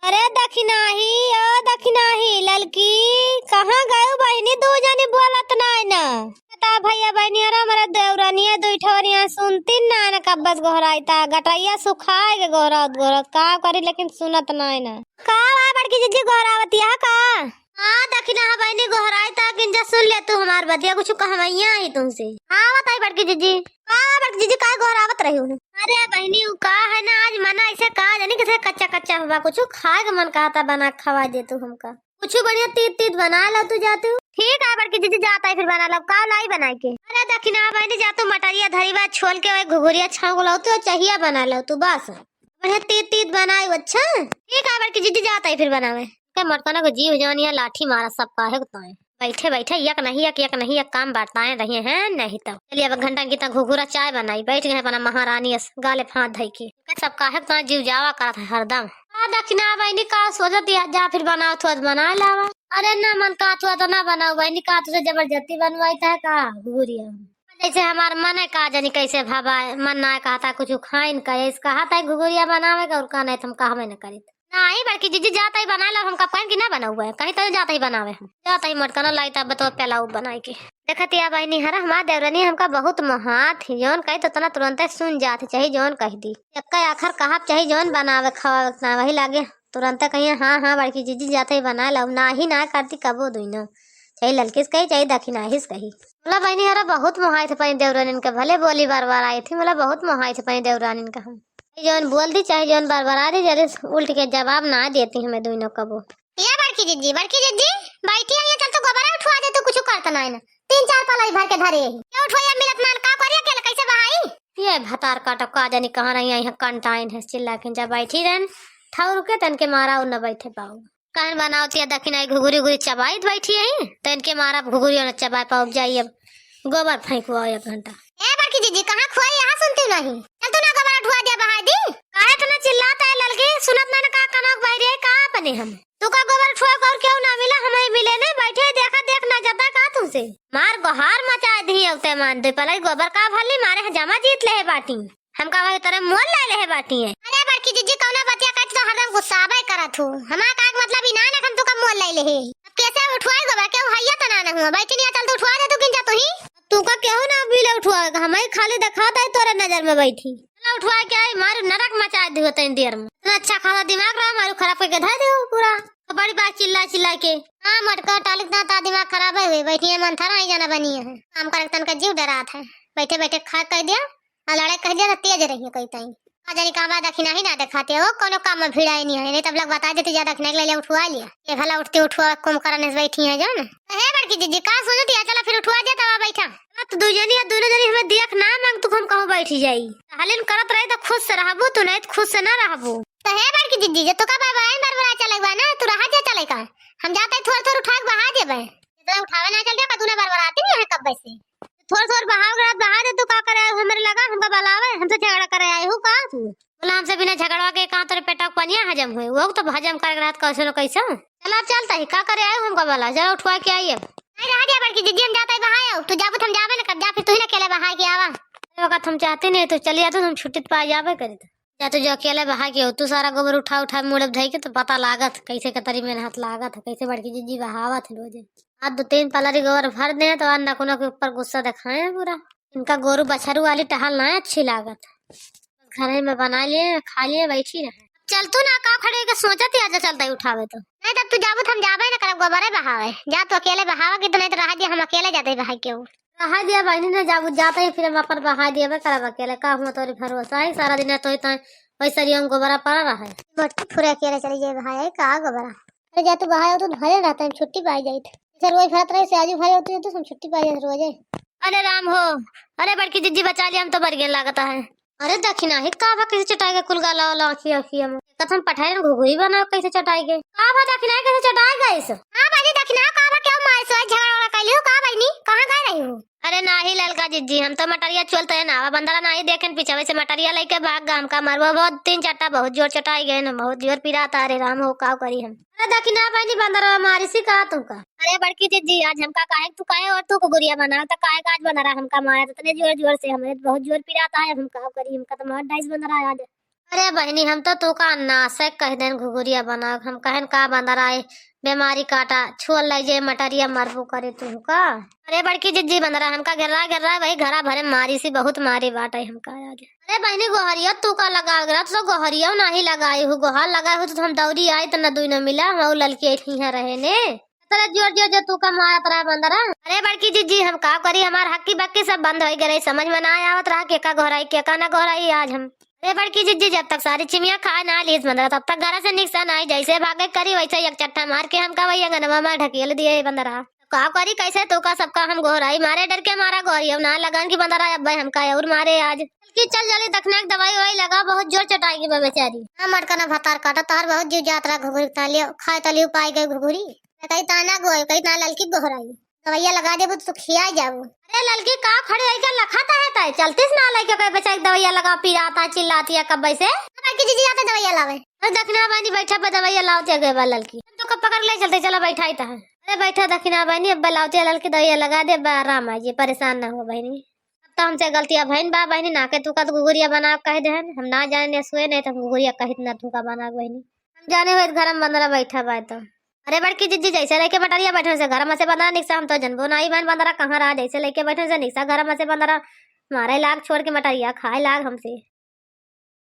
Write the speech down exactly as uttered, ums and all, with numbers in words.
अरे दखिनाही, ओ दखिनाही, ललकी, कहाँ गयो बहिनी? दू जनी बोलत नाय ना। बता भइया बहिनी, अरे हमरे देउरनिया दुइ ठोरिया सुनती नाय ना, कब्बस गोहराइता, गटइया सुखाए के गोहरावत गोहरावत का करी, लेकिन सुनत नाय ना। का बा बड़की जिज्जी, गोहरावतिया का? हाँ दखिना बहिनी, गोहराइता किंजा सुन ले तू हमार बतिया, कुछ कहवइया ही तुमसे। हाँ बताई बड़की जिज्जी। का बड़की जिज्जी, काहे गोहरावत रही हो? अरे बहिनी, उ का है ना, आज मना ऐसे का जानी कैसे कच्चा कच्चा हुआ, कुछ खाए के मन कहता, बना के खवा दे तू हमका। कुछ बढ़िया तीत तीत बना लो तू, जाती हूँ। ठीक है बड़की जिज्जी, जाता है फिर बना लो। का लाई बनाए के? अरे दखिना बहिनी, जा तू मटरिया धरी बा, छोल के वही घुघुरिया छौंक लो तू, चहिया बना लो तू बस। बढ़िया तीत तीत बनाई। अच्छा ठीक है बड़की जिज्जी, जाता है फिर बनावे। के मटकना को जीव जानिया लाठी मारा सब काहे को ताए। बैठे बैठे एक नहीं एक, एक नहीं एक काम बरताए रहे हैं, नहीं तो। चलिए अब घंटा की तक घुघुरा चाय बनाई, बैठ गए अपना महारानी अस, गाले फांद धई के। सब काहे को ताए जीव जावा करत है हरदम। आ दखिना बहिनी का सोचत या, जा फिर बनाओ थोड़ा बना लावा। अरे ना मन का थोड़ा तो ना बनाओ बहिनी, का तुझे जबरदस्ती बनवाई था का घुघुरिया? जैसे हमार मन है का जानी कैसे भावा, मन ना कहता कुछ खाइन का, ऐसे कहता है घुघुरिया बनावे का और का नहीं तो हम कहबे न करित। नाही बड़की जिज्जी, जाता ही बना लो, हम कब कहें कि ना बनावे, कहीं तो जाता ही बनावे, हम जाता ही मटकना लाई तब तो पेलाऊ बनाए के। देखत या बहिनी हरा हमार देवरनी हमका बहुत मोहात ही, जौन कही तो तना तुरंते सुन जात ही, चाहे जौन कह दी, एक्का आखर कहब चाहे जौन बनावे खावा ना वही लागे, तुरंते कहिए हाँ हाँ बड़की जिज्जी जाता ही बना लो, ना ही ना करती कबो दुइनो, चाहे ललकिस कही चाहे दखिनाहिस कही। बोला बहिनी हरा बहुत मोहाई थे अपनी देवरनिन के, भले बोली बार बार आई थी, बोला बहुत मोहाई थे अपनी देवरानिन का हम। चाहे जौन बोल दी, चाहे जौन बरबरा दी, जरे उल्ट के जवाब ना देती हमें दुइनो कबो। या बड़की जिज्जी, बड़की जिज्जी, बैठी है, ये चल तू गोबरा उठवा दे, तू कुछ करत ना है ना। तीन चार पलाई भर के धरे ही। ये उठवा, ये मिलत नान का करिया, अकेले कैसे बहाई? ये भतार काटो का जानी कहाँ नहीं आई है, कंटाइन है, चिल्ला के जा बैठी रहन। ठाउर के तन के मारा और न बैठे पाऊ। कहन बनावती है दखिनाही घुघुरी घुघुरी चबाइत बैठी है, तो इनके मारा घुघुरी और न चबाए पाओ, जाइए अब गोबर फेंकवाओ एक घंटा। ए बड़की जिज्जी, कहाँ खुआई, यहाँ सुनती नहीं? चल तू ना गोबर उठवा दिया बहाई दी। काहे इतना चिल्लात है ललकी, सुनत ना, ना का कनक बाहरी है का अपने हम? तू का गोबर उठवा और क्यों ना मिला, हम ही मिले नहीं, बैठे देखा देख ना जाता का तुमसे? मार गोहार मचा दी अउते मान दे, पलाई गोबर का भली मारे है जमा जीत ले है बाटी। हमका वही तरह मोल ले ले है बाटी है। अरे बड़की जिज्जी, कौना बतिया कहत तो हरदम गुस्साबे करत हो। हमार का के मतलब ई ना ना हम तुका मोल ले ले है। अब कैसे उठवाई गोबर, केहू हैया त ना ना हुआ। बैठी नहीं, चल तू उठवा दे, तू किन जा तू ही। तू का केहू ना बिल उठवा, हम ही खाली दिखात है तोरे नजर में बैठी। चला उठवा के आई, मारू नरक मचा दे तनी देर में। इतना अच्छा खासा दिमाग रहा, मारू खराब करके धर दे पूरा। बड़ी बात चिल्ला चिल्ला के। हाँ मटका टालिक ना ता दिमाग खराब है हुई, बैठी है मन थारा ही जाना बनी है। काम करे तन का जीव डरात है। बैठे बैठे खा कह दिया, आ लड़ाई कह दिया तो तेज रही है कई ताई। का जानी का बात आखिर नहीं ना दिखाते हो, कोनो काम में भिड़ाई नहीं है, नहीं तब लोग बता देते ज्यादा खिनाई के लिए उठवा लिया। ये भला उठते उठवा कुंभकर्ण से बैठी है जो ना। तो हे बड़की जिज्जी का सोचती है, चला फिर उठवा दिया तब बैठा। अब तो दो जनी है, दोनों जनी हमें देख ना मांग तू हम कहूँ बैठ जाई। हलिन करत रही तो खुश से रहबू तू, नहीं तो खुश से ना रहबू। तो हे बड़की जिज्जी, जे तो का बार बार बार बार चले बा ना, तू रहा जा चले का। हम जाते थोड़ थोड़ उठा के बहा देबे। तो उठावे ना चल रहा, तू ना बार बार आती नहीं है कब से। थोड़ थोड़ बहाव गया, बहा दे तू, का करे आए हो हमरे लगा, हमका बलावे, हमसे झगड़ा करे आए हो का तू? बोला हमसे बिना झगड़वा के कहाँ तोरे पेटा के पनिया हजम होए, वो तो हजम करे रहत कैसे न कैसे। चला अब चलता ही, का करे आए हो हमका बला, चला उठवा के आई अब। नहीं रहा दिया बड़की जिज्जी, हम जाता ही बहाए, तू जाबू तो हम जाबे न कर, जा फिर तू ही ना अकेले बहाए के आवा। अरे वक्त हम चाहते नहीं तो चलिए आते, हम छुट्टी पा जाबे करी तो। जा तू जो अकेले बहा के हो, तू सारा गोबर उठा उठा मुड़े धई के तो पता लागत कैसे कतरी मेहनत लागत है, कैसे बड़की जिज्जी बहावत है रोजे। आज दो तीन पलारी गोबर भर दे तो आज नकुना के ऊपर गुस्सा दिखाए हैं पूरा। इनका गोरू बछरू वाली टहल ना अच्छी लागत। घर में बना लिए, खा लिए, बैठी रहे। चल तू ना का खड़े के सोचत ही आजा चलता ही उठावे तो। नहीं तब तू जाबू तो हम जाबे ना करब गोबरे बहावे। जा तू अकेले बहावे कि तो नहीं तो रहा दिया हम अकेले जाते बहा के हो। रहा दिया बहनी ने जाबू जाते ही फिर हम अपन बहा दिया बे करब अकेले का हुआ तोरी भरोसा है सारा दिन तो ही तो वही सरिया में गोबरा पड़ा रहा है। मोटकी फुरे अकेले चली जाए बहाए का गोबरा। अरे जा तू बहाए तू भरे रहता है छुट्टी पाई जाइत। सर वही भरत रहे से आजू भाई होती तो हम छुट्टी पाई जाइत रोजे। अरे राम हो, अरे बड़की जिज्जी बचा लिया, हम तो मर गए लागत है। अरे दखिना ही का बा कैसे चटाई के कुल गाला वाला आँखिया आँखिया में। कथम पठाए घुघुरी बना कैसे चटाई के। का बा दखिना कैसे चटाई गइस? हाँ बाजी दखिना का बा क्यों मारे सोए झगड़ा वाला कैली हो का बहनी? कहाँ गए रही हो? अरे नाही ललका जिज्जी, हम तो मटरिया चलते हैं ना, बंदरा नाही देखेन पीछे वैसे मटरिया लेके भाग गा हमका मरवा बहुत तीन चार टा बहुत जोर चटाई गए ना, बहुत जोर पिराता। अरे राम हो का करी हम। अरे दखिना बहनी बंदरा मारी सी का तुमका। अरे बड़की जिज्जी, आज हमका काहे तू काहे और तू घुघुरिया बना, तो काहे का आज बंदरा हमका मारा इतने जोर जोर से, हमें बहुत जोर पिराता है, हम का करी, हमका तो मार डाइस बंदरा आज। अरे बहिनी, हम तो तू का नासे कह देन घुघुरिया बना, हम कहन का बंदरा आई बीमारी काटा, छुअल लइ जे मटरिया मरबू करे तू का। अरे बड़की जिज्जी, बंदरा हमका घेर्रा घेर्रा, वही घरा भरे मारी सी, बहुत मारी बाटे हमका आज। अरे बहिनी, गोहरिया तू का लगा घेर्रा, तू तो गोहरिया नाही लगाई हूँ, गोहर लगाई हूँ तो हम दौरी आई तो न दुई न मिला, हम ऊ ललकी ऐठी यहाँ रहे ने। तोरा जोर जोर जो तू का मारत रहा बंदरा। अरे बड़की जिज्जी, हम का करी, हमार हक्की बक्की सब बंद होइ गए, समझ में ना आवत रहा के का गोहराई के का ना गोहराई आज हम। अरे बड़की जिज्जी, जब तक सारी चिमिया खाए ना लीस बंदरा, तब तक घर से निकसा ना आई, जैसे भागे करी वैसे एक चट्टा मार के हमका वही अंगनवा में ढकेल दिए बंदरा। का करी कैसे तू का सबका हम गोहराई, मारे डर के मारा गोहरी, अब ना लगन की बंदरा अब हमका और मारे आज। कि चल जल्दी दखना के दवाई ववाई लगा, बहुत जोर चटाई गई बा बेचारी। हाँ मटका ना भतार काटा, तार बहुत जीव जात रहा घुघुरी के तलियो, खाए तलियो पाई गई घुघुरी। कही ताना गोई, कही ताना ललकी गोहराई। दवैया लगा देबू तो खिया जाबू। अरे ललकी का खड़ी है क्या लखा ता है ताई? चलतीस ना लइके कहे बेचारी दवैया लगा, पिरात है, चिल्लाती है कब से। ललकी जिज्जी जाते दवैया लावे। अरे दखना बहिनी बैठा बा दवैया लावती है गए बा ललकी। हम तो कब पकड़ ले चलते चला बैठा ही ता है। अरे बैठा दखना बहिनी अब लावती है ललकी दवैया लगा दे बा आराम आ जे परेशान ना हो बहिनी। अब तो हमसे गलतिया भइन बा बहिनी, ना के तू का तो घुघुरिया बना कह देहन। हम ना जाने ने सुए नहीं तो हम घुघुरिया कहित ना तू का बना बहिनी। हम जाने हुए घर में बंदरा बैठा बा तो। अरे बड़की जिज्जी जैसे लइके मटरिया बैठे से घर में से बंदरा निकसा, हम तो जनबो नाही बहन बंदरा कहाँ रहा, जैसे लइके बैठे से निकसा घर में से बंदरा। मारे लाग छोड़ के मटरिया खाए लाग हमसे।